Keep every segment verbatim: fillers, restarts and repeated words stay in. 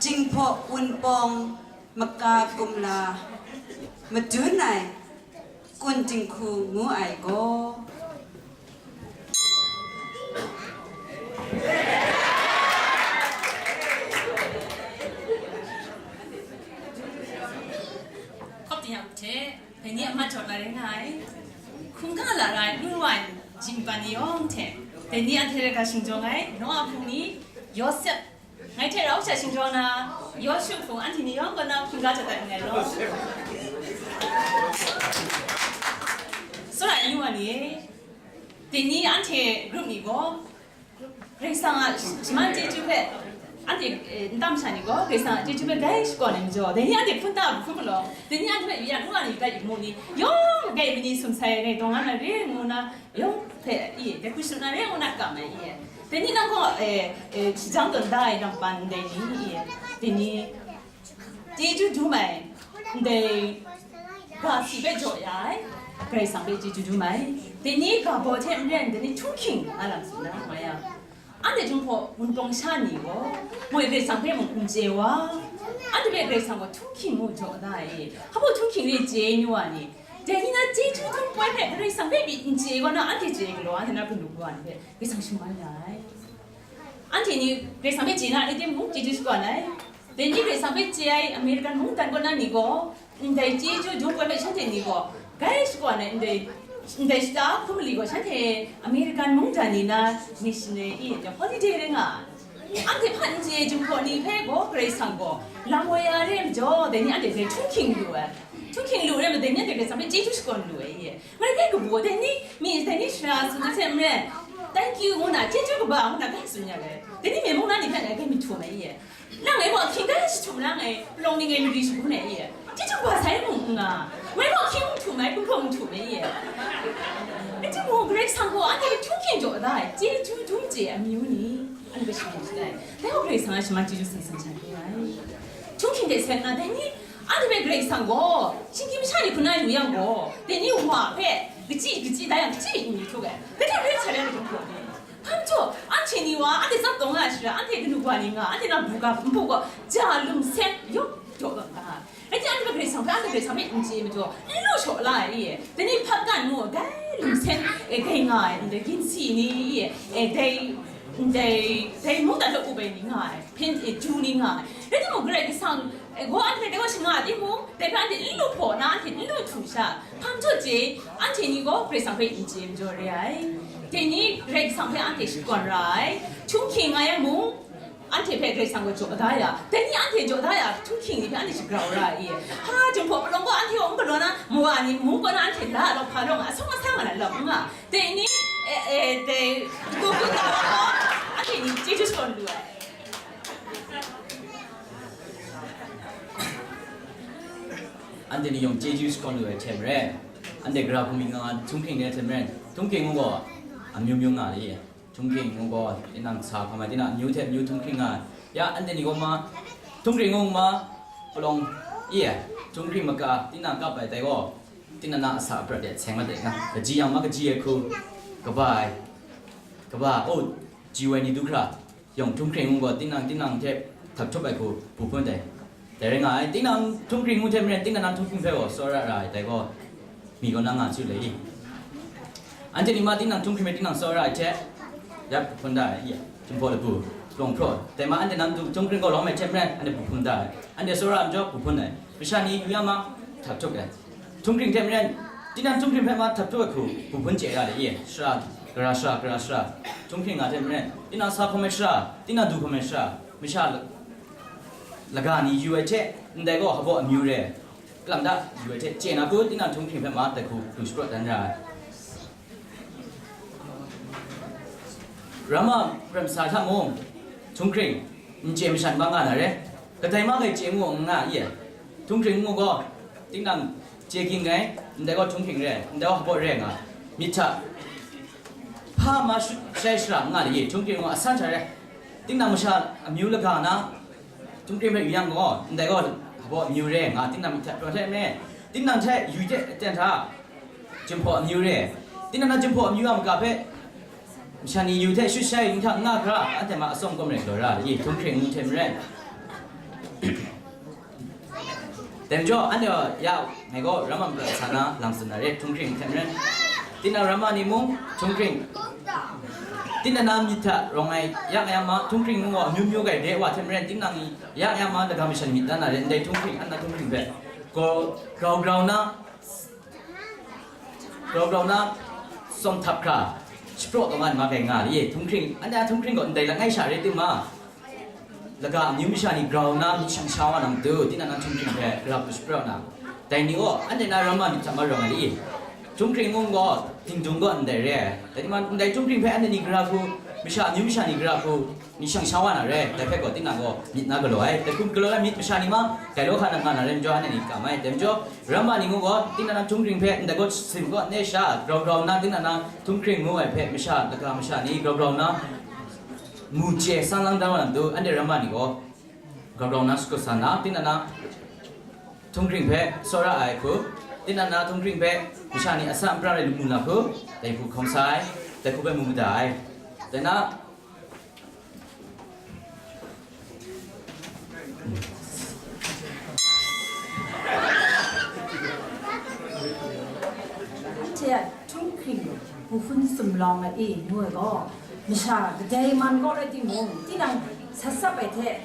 Jinghpaw Wunpawng maka kumla madun ai kun dinghku ngu ai gaw, Hkawp ting a hte, dai ni a mat jaw na rai nga ai. Hkungga lara ai lu wa ai jingban ni yawng hte, dai ni anhte rai ga shingjawng ai, Noa hpung ni, Yawsep, ngai hte rau sha shingjawng na, Yawshu hpung anhte ni yawng kaw na hkungga jaw dat nngai law. Tsawra ai lu wa ni, dai ni anhte group ni gaw, Karai Kasang a shaman chyeju hpe, anhte, eh, ntam sha ni gaw, Karai Kasang a chyeju hpe gai shakawn ai majaw, dai ni anhte hpun ta hpun galaw, dai ni anhte hpe yu ya, nu wa ni yu dat yu mu ni, yawng gai mani sum sai rai dawng an na re ngu na, yawng hpe i, dai hku shut na re ngu na kam ai i. Dai ni nang gaw, eh, eh, shajang tawn da ai lam pan ndai ni i, dai ni, chyeju dum ai, ndai ga si hpe jaw ya ai, Karai Kasang hpe chyeju dum ai. Dai ni ga baw hte maren, dai ni htunghking nga lam tsun na, nga yang, anhte Jinghpaw Wunpawng sha ni gaw, moi Karai Kasang hpe mung n chye wa, anhte hpe Karai Kasang gaw htunghking ngu jaw da ai. Hpa baw htunghking re chye nu wa ni, dai ni na chyeju dum poi hpe Karai Kasang hpe pyi n chye gaw na, anhte chye galaw, anhte na hpung lu wa ni hpe Karai Kasang shaman ya ai. Anhte ni Karai Kasang hpe chye na ni timung, chyeju shakawn ai. Dai ni Karai Kasang hpe chye ai American mungdan kaw na ni gaw, ndai chyeju dum poi hpe shanhte ni gaw, gai shakawn ai ndai, ndai shata hku mali gaw, shanhte American mungdan ni na missionary i, holiday rai nga ai. Anhte hpan n chye ai Jinghpaw ni hpe gaw Karai Kasang gaw lam woi ya re ai majaw, dai ni anhte hpe htunghking lu ai. Htunghking lu re ma, dai ni anhte Karai Kasang hpe chyeju shakawn lu ai i. Ngai gai kabu, dai ni, mi, dai ni sara tsun ai hte maren, thank you ngu na, chyeju kaba ngu na gai tsun ya ai. Dai ni myen mung na ni hpe ngai gai myit htum ai i. Nang ngai gaw ahkying gai shi htum na, ngai palawng ni ngai mari shangun ai i. Chyeju kaba sai mung n nga, ngai gaw ahkying mung htum ai, kunhpaw mung htum ai i. Rai timung, Karai Kasang gaw anhte htunghking jaw da ai, chyeju dum chye ai amyu ni, anhte hpe shaman shatai. Dai gaw Karai Kasang a shaman chyeju san san sha hkye ai. Htunghking de sai nna, dai ni, anhte hpe Karai Kasang gaw shinggyim masha ni hku na yu yang gaw, dai ni wa hpe kachyi kachyi da yang, kachyi n yu htuk ai. Dai hte rai sa yang, dai hku ni. Hpa majaw, anhte ni wa, anhte tsap taw nga ai shara, anhte kanu wa ni nga, anhte na bu ga npu gaw, ja lum sen, yawng jaw tawn ga. Rai timung, anhte hpe Karai Kasang hpe, anhte Karai Kasang hpe n chye majaw, n lu shaw la ai i. Dai ni hpat kan mu, dai lum sen, e, gai nga ai, ndai ginsi ni i, e, dai, ndai, dai mungdan hpe up ai ni nga ai, hpyen, e, ju ni nga ai. Rai timung, Karai Kasang, e, gaw anhte dai gaw shanga timung, dai hpe anhte n lu hpaw na, anhte n lu htum sha, hpa majaw chye, anhte ni gaw Karai Kasang hpe n chye majaw re ai. Dai ni Karai Kasang hpe anhte shakawn ra ai. Htunghking nga yang mung, anhte hpe Karai Kasang gaw jaw da ya, dai ni anhte jaw da ya, htunghking ni hpe anhte shagrau ra ai. Ha, Jinghpaw palawng gaw anhte gaw n galaw na, mawa ni mung kaw na anhte la law, hpa law nga, asawng asang nga na lam n nga. Dai ni, e, e, dai, du kun na wa gaw, anhte ni chyeju shakawn lu ai. Anhte ni yawng chyeju shakawn lu ai hte maren, anhte gara hkungmi nga nga htunghking ni hte maren, htunghking ngu gaw amyu myu nga ai. Htunghking ngu gaw, tinang sa hkam ai, tinang amyu hte amyu htunghking nga ai. Ya, anhte ni gaw ma, htunghking ngu ma, palawng, i ai, htunghking maka, tinang kap ai tai gaw, tinang na asa aprat de seng mat de nga, kaji yang ma kaji ai hku, kaba ai, kaba, oh, ji wai ni du hkra, yawng htunghking ngu gaw, tinang, tinang hte htak htup ai hku, bu hpun dai. Dai rai nga ai, tinang htunghking ngu hte maren, tinang na htunghking hpe gaw tsawra ra ai, dai gaw, mi gaw na nga chyu le i. Anhte ni ma tinang htunghking hpe tinang tsawra ai hte, ya hpun da ai, ya, Jinghpaw labu, lawng hpraw, dai ma anhte na htunghking gaw lawm ai hte maren, anhte bu hpun da ai, anhte tsawra ai majaw bu hpun ai, masha ni yu ya ma, htak htup ai. Htunghking hte maren, tinang htunghking hpe ma htak htup ai hku, bu hpun chye ra le i, sara, gara sara, gara sara, htunghking nga hte maren, tinang sa hkawm ai sara, tinang du hkawm ai sara, masha la-, laga ni yu ai hte, ndai gaw hpa baw amyu re, kalam da yu ai hte chye na kun, tinang htunghking hpe ma dai hku lu shapraw dan ra ai. Rama ramsa hta mung, htunghking n chye mashan ma nga na re, kadai ma ngai chye ngu n nga i ai. Htunghking ngu gaw, tinang chye ging ai, ndai gaw htunghking re, ndai gaw hpa baw re nga, myit hta hpa ma shu-, shai shara n nga le i, htunghking ngu asan hta re, tinang masha amyu laga na, htunghking hpe yu yang gaw, ndai gaw hpa baw amyu re nga, tinang myit hta pyaw hte me, tinang hte yu hte ten hta, Jinghpaw amyu re, tinang na Jinghpaw amyu a maga hpe, masha ni yu hte shut shai yu hta n nga hkra, anhte ma atsawm gawm rai galaw ra, i htunghking ngu hte maren, Dai majaw, anhte ya ngai gaw ramma mara sa na lam tsun na re, htunghkring hte maren. Tinang ramma ni mung, htunghkring. Tinang na myit hta rawng ai, ya ya ma, htunghkring mung gaw amyu myu gai de wa hte maren, tinang ni ya ya ma, lagam masha ni myit dan na re, ndai htunghkring, anhte htunghkring hpe. Gaw, grau grau na, grau grau na, tsawm htap hkra, shapraw taw nga ma gai nga li, htunghkring, anhte a htunghkring gaw ndai langai sha re ting ma. Laga amyu masha ni grau na myit shang sha wa na matu, tinang na htunghkring hpe gara hku shapraw na, dai ni gaw anhte na ramma myit hta marawng ai li? Htunghkring mung gaw, dingdung gaw ndai re ai. Dai ni ma, ndai htunghkring hpe anhte ni gara hku, masha amyu masha ni gara hku myit shang sha wa na re, dai hpe gaw tinang gaw myit na galaw ai. Dai hku galaw ai myit masha ni ma, dai law hka na nga na re majaw, anhte ni kam ai. Dai majaw, ramma ni mung gaw, tinang na htunghkring hpe ndai gaw shim gaw ne sha, grau grau na, tinang na htunghkring ngu ai hpe masha, laga masha ni grau grau na, mu chye sang lang dan wa na matu, anhte ramma ni gaw grau grau na shakut sa na, tinang na htunghkring hpe tsawra ai hku, tinang na htunghkring hpe masha ni asak apran rai lu mu na hku, dai hku hkawm sa ai, dai hku hpe mu mada ai. Dai na, Anhte a htunghkring, bu hpun sumlawng ai e ngu ai gaw, masha kadai man kaw rai timung, tinang sat sap ai hte,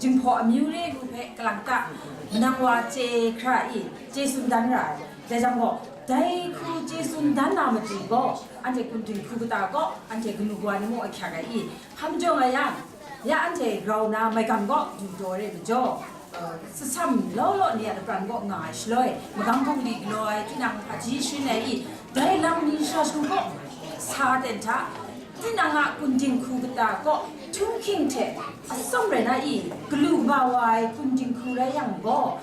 Jinghpaw amyu re ngu hpe kalang ta, manang wa chye hkra i, chye tsun dan ra ai. Dai jang gaw, dai hku chye tsun dan na matu gaw, anhte hkun dinghku kata kaw, anhte kanu kawa ni mung ahkyak ai i, hpa majaw nga yang, ya anhte grau na maigan kaw du daw re majaw, uh, sasam law law ni a lapran kaw nga ai shaloi, magam bungli galaw ai tinang hpaji sharin ai i, dai lam ni sha shagu kaw sa ten hta, tinang a hkun dinghku kata kaw htunghking hte atsawm rai na i, galu kaba wa ai hkun dinghku rai yang gaw,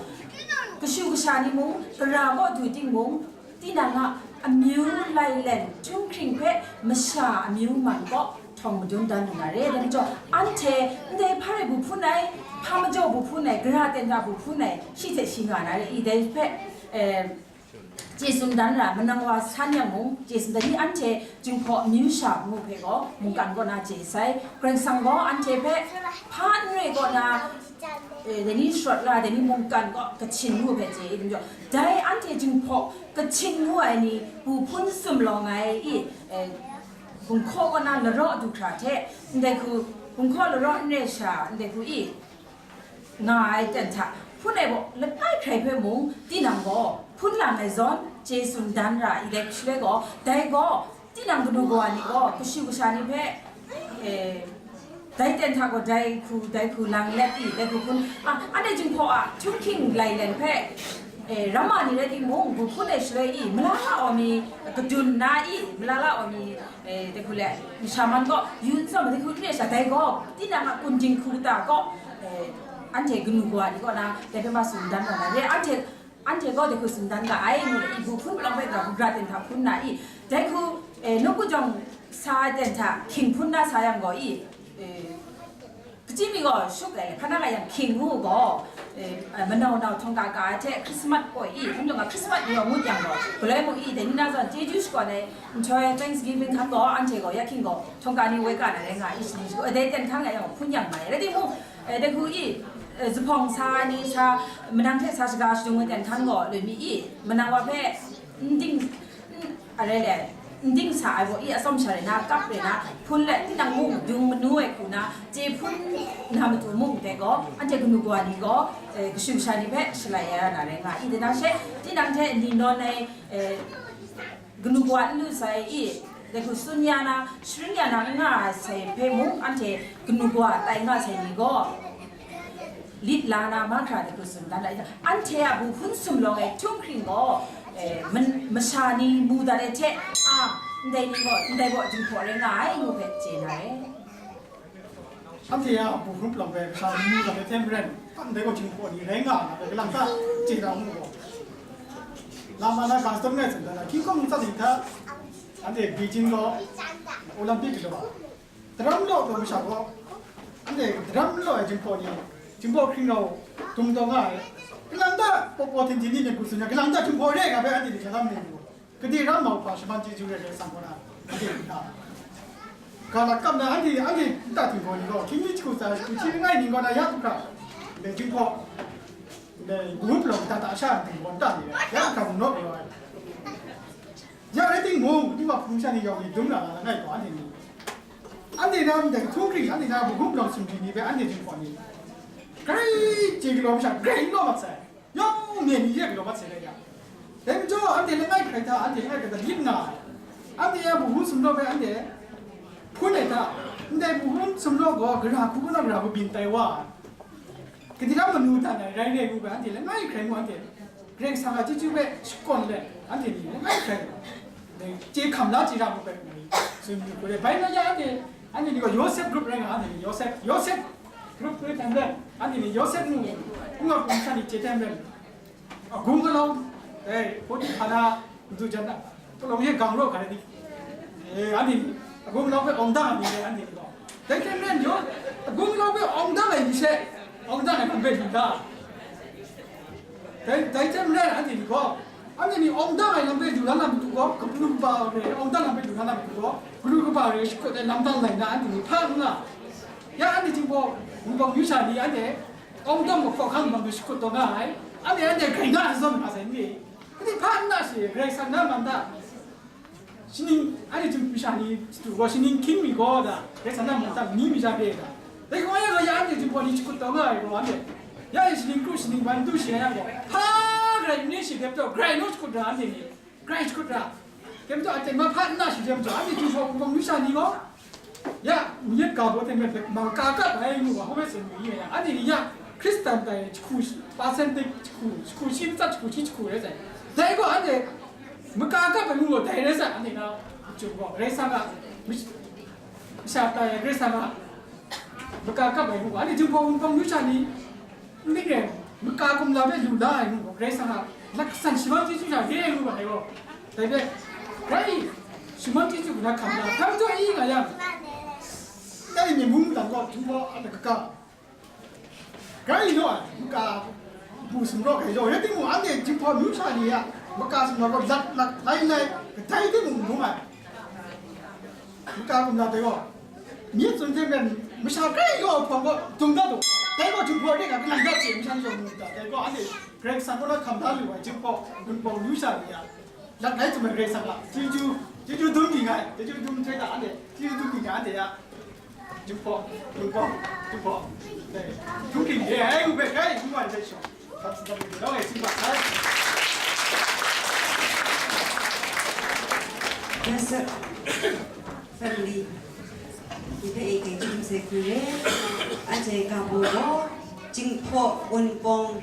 kashu kasha ni mung, gara kaw du timung, tinang a amyu lailen htunghkring hpe masha amyu man kaw htawng madun dan lu na re. Dai majaw, anhte ndai hpa rai bu hpun ai, hpa majaw bu hpun ai, gara ten hta bu hpun ai, shi hte shi nga na re i, dai hpe, eh, chye tsun dan ra, manang wa san yang mung, chye tsun dan i, anhte Jinghpaw amyu sha ngu hpe gaw, mungkan kaw na chye sai, Karai Kasang gaw anhte hpe hpa n re kaw na, eh, dai ni sharawt la, dai ni mungkan kaw kachin ngu hpe chye i, dai majaw, dai anhte Jinghpaw kachin ngu ai ni, bu hpun sumlawng ai i, eh, gunhkaw kaw na laraw du hkra hte, ndai hku, gunhkaw laraw n re sha, ndai hku i, nga ai ten hta, hpun ai gaw langai hkrai hpe mung, tinang gaw hpun lang ai zawn, chye tsun dan ra i, dai shaloi gaw, dai gaw, tinang kanu kawa ni gaw, kashu kasha ni hpe, eh, dai ten hta gaw, dai hku, dai hku lang let i, dai hku hpun, a, anhte Jinghpaw a htunghking lailen hpe, eh, ramma ni rai timung, bu hpun ai shaloi i, malala wa mi kadun na i, malala wa mi, eh, dai hku le, masha man gaw, yu n tsawm, dai hku n re sha, dai gaw, tinang a hkun dinghku kata gaw, eh, anhte kanu kawa ni kaw na, dai hpe ma tsun dan wa na re, anhte, anhte gaw dai hku tsun dan ga ai, ngu le, i bu hpun palawng hpe ga, bugra ten hta hpun na i, dai hku, eh, nawku jawng sa ai ten hta hkying hpun na sa yang gaw i, eh, kachyi mi gaw shup ai, hpa na nga yang hkying ngu gaw, eh, manau nau htawng ka ka ai hte Christmas gaw i, hkum jawng ga Christmas ni gaw ngut yang gaw, galoi mung i, dai ni na zawn chyeju shakawn ai, nhtoi Thanksgiving hkan gaw, anhte gaw ya hkying gaw, htawng ka ni woi ka na rai nga i, shani shagu, eh, dai ten hkan nga yang gaw, hpun yang mai, rai timung, eh, dai hku i, eh, zuphpawng sa ni sa, manang hte sa shaga shadung ai ten hkan gaw, loi mi i, manang wa hpe, n ding, n, a rai le, n ding sa ai gaw i, atsawm sha rai na, kap rai na, hpun let tinang mung, dung manu ai hku na, chye hpun na matu mung dai gaw, anhte kanu kawa ni gaw, eh, kashu kasha ni hpe shalai ya na rai nga i, dai na she, tinang hte ni nawn ai, eh, kanu kawa n lu sai i, dai hku tsun ya na, sharin ya na n nga ai sai hpe mung, anhte kanu kawa tai nga sai ni gaw, lit la na mahkra dai hku tsun dan ai. Anhte a bu hpun sumlawng ai htunghkring gaw, eh, man-, masha ni mu dat ai hte, a, ndai ni gaw, ndai gaw Jinghpaw rai nga ai, ngu hpe chye na re. Anhte a bu hpun palawng hpe masha ni mu dat ai hte maren, ndai gaw Jinghpaw ni rai nga ai, ngu hpe kalang ta chye na mu gaw, lama na ga sawm ngai tsun dan ai, King Kong nhtawm ni hta, anhte Beijing gaw Olympic galaw ai. Daram law taw masha gaw, anhte daram law ai Jinghpaw ni, Jinghpaw hkring rau dung taw nga ai. Kalang ta paw paw htin htin ni myit hku tsun ai, kalang ta Jinghpaw re nga hpe anhte ni hkra la mu ai. Gade ram mau hpa shaman chyeju re ai Karai Kasang kaw na, anhte ni hta. Ga lakap na anhte, anhte nta htinggaw ni gaw, hkying mi jahku tsa jahku hti langai ning kaw na ya du hkra, Jinghpaw, dai, Gu Hpung Law Kata sha Tinggawn ta ni, ya hkam nawt law ai. Ya rai timung, Tinggawn hpung sha ni yawng ni dum na la ngai gaw, anhte ni. Anhte na ndai hkungri, anhte na Gu Hpung Law sumri ni hpe anhte Jinghpaw ni grai chye galaw masha, grai n law mat sai. Yawng myen ni ye galaw mat sai rai yang. Dai majaw, anhte langai hkrai hta, anhte langai hkrai hta lit nga ai. Anhte a Gu Hpung sumlaw hpe anhte hpun ai hta, ndai Gu Hpung sumlaw gaw gara hku kaw na gara hku byin tai wa ai. Kadi lam manu dan ai rai re ngu ga, anhte langai hkrai mu, anhte Karai Kasang a chyeju hpe shakawn let, anhte ni langai hkrai chye hkam la chye ra mu bai, tsun yu hku re. Bai na ya, anhte, anhte ni gaw Yawsep group rai nga, anhte ni Yawsep, Yawsep group hpe htem let, anhte ni Yawsep mu, ngu nga hpung sha ni chye htem let, Agung Galau, eh, Potiphara, Ndu jan a, palawng ye gang raw hkrai ni, eh, anhte ni, Agung Galau hpe awng dang ai ni re, anhte ni gaw. Dai hte maren, yawng, Agung Galau hpe awng dang ai ni she, awng dang ai lam hpe lu la. Dai, dai hte maren, anhte ni gaw, anhte ni awng dang ai lam hpe lu la na matu gaw, kabu kaba re, awng dang lam hpe lu la na matu gaw, kabu kaba re shakut ai lam dang lai na, anhte ni hpa n nga. Ya, anhte Jinghpaw, Wunpawng Yu Sha ni, anhte, awng dang mahkaw hkang lam hpe shakut taw nga ai, anhte, anhte grai nga ai zawn nga sai n re. Anhte hpa n na shi, Karai Kasang na man hta, shaning, anhte Jinghpaw sha ni shadu gaw, shaning hkying mi gaw da, Karai Kasang na man hta, ni mi ja re da. Dai gaw ya gaw ya, anhte Jinghpaw ni shakut taw nga ai gaw, anhte, ya e shaning kru, shaning ban du shi ai yang gaw, hpa grai n re shi, dai majaw, grai naw shakut ra, anhte ni, grai shakut ra. Dai majaw, anhte ma hpa n na shi, dai majaw, anhte Jinghpaw Wunpawng Yu Sha ni gaw, ya, myit ga baw hte maren, maka kap ai ngu ga, hkawm ai tsun yu i yang, anhte ni ya, Hkristan tai jahku shi, percentage jahku, jahku shi ntsa jahku shi jahku rai sai. Dai gaw anhte maka kap ai ngu gaw dai rai sai, anhte na, jahku gaw, Karai Kasang a, mish-, masha tai ai Karai Kasang a, maka kap ai ngu gaw, anhte Jinghpaw Wunpawng Yu Sha ni, N ning e, maka kumla hpe lu la ai ngu gaw, Karai Kasang a laksan shaman chyeju hta re ai ngu ga ai gaw, dai hpe, grai shaman chyeju hkra hkam la, hkam jaw i nga yang, dai myi mung lam gaw, Jinghpaw a laka ga, grai naw ai, maka bu sumraw hkrai jaw, rai timung, anhte Jinghpaw amyu sha ni a maka sumraw gaw, lat, lat, lai, lai, kadai timung n bung ai. Maka kumla dai gaw, myit tsun hte maren, masha grai yaw ai hpawng gaw dung dat u. Dai gaw, Jinghpaw re nga, kalang dat chye, masha ni yawng mu dat. Dai gaw, anhte Karai Kasang kaw na hkam da lu ai, Jinghpaw, Wunpawng Yu Sha ni a, lat lai tsun ai Karai Kasang a, chyeju, chyeju dum di nga ai, chyeju dum htoi hta anhte, chyeju dum di nga anhte a, Jinghpaw, Wunpawng, Jinghpaw, dai, dum di re ai, ngu hpe grai ngu ai hte shawng. Joseph family, ni hpe e kei chyum se hku re, anhte ga baw gaw, Jinghpaw Wunpawng